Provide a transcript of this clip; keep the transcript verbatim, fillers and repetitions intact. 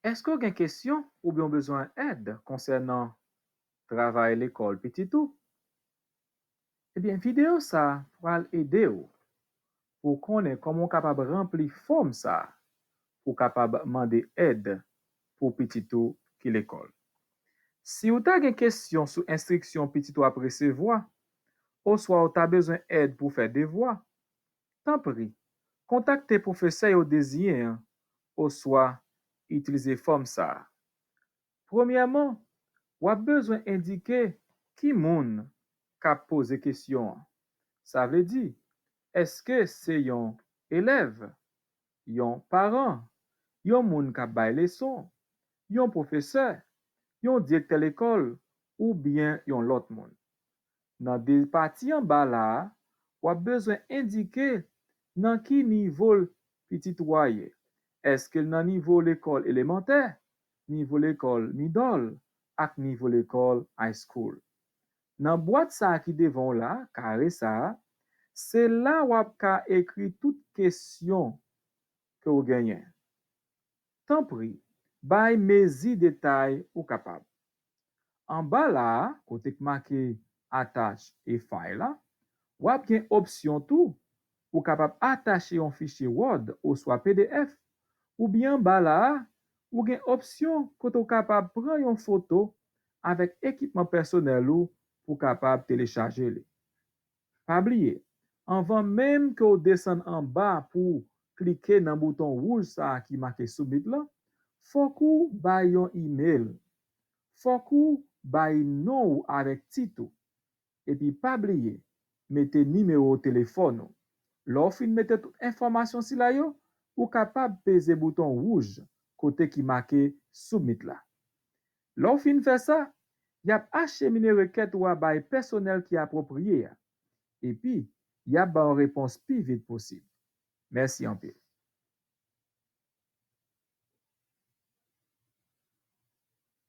Èske w gen kesyon oubyen w bezwen èd konsènan travay lekòl pitit ou? Ebyen, videyo sa a pral ede w pou w konnen kòman w kapab ranpli fòm sa a pou w kapab mande èd pou pitit ou ki lekòl. Si w ta gen kesyon sou enstriksyon pitit ou ap resevwa, oswa w ta bezwen èd pou w fè devwa, tanpri, kontakte pwofesè yo deziyen an oswa itilize fòm sa a. Premyèman, w ap bezwen endike ki moun k ap poze kesyon an. Sa vle di, èske se yon elèv, yon paran, yon moun k ap bay leson, yon pwofesè, yon direktè lekòl oubyen yon lòt moun? Nan de pati anba la a, w ap bezwen endike nan ki nivo pitit ou a ye. Èske l nan nivo lekòl elemantè, nivo lekòl middle ak nivo lekòl high school? Nan bwat sa a ki devan w la, kare sa a, se la w ap ka ekri tout kesyon ke w genyen. Tanpri, bay mezi detay ou kapab. Anba la a, kote k make Attach a File la, w ap gen opsyon tou. Ou kapab atache yon fichye Word oswa P D F, oubyen anba la a, ou gen opsyon kote w kapab pran yon foto avèk ekipman pèsonèl ou pou w kapab telechaje li. Pa bliye, anvan menm ke w desann anba pou w klike nan bouton wouj sa a ki make Submit lan, fòk ou bay yon imèl. Fòk ou bay non ou avèk tit ou. Epi pa bliye, mete nimewo telefòn ou. Lè w fin mete tout enfòmasyon sila yo, ou kapab peze bouton wouj kote ki make Submit la. Lè w fin fè sa, y ap achemine rekèt ou a bay pèsonèl ki apwopriye a. Epi, y ap ba w repons pi vit posib. Mèsi anpil.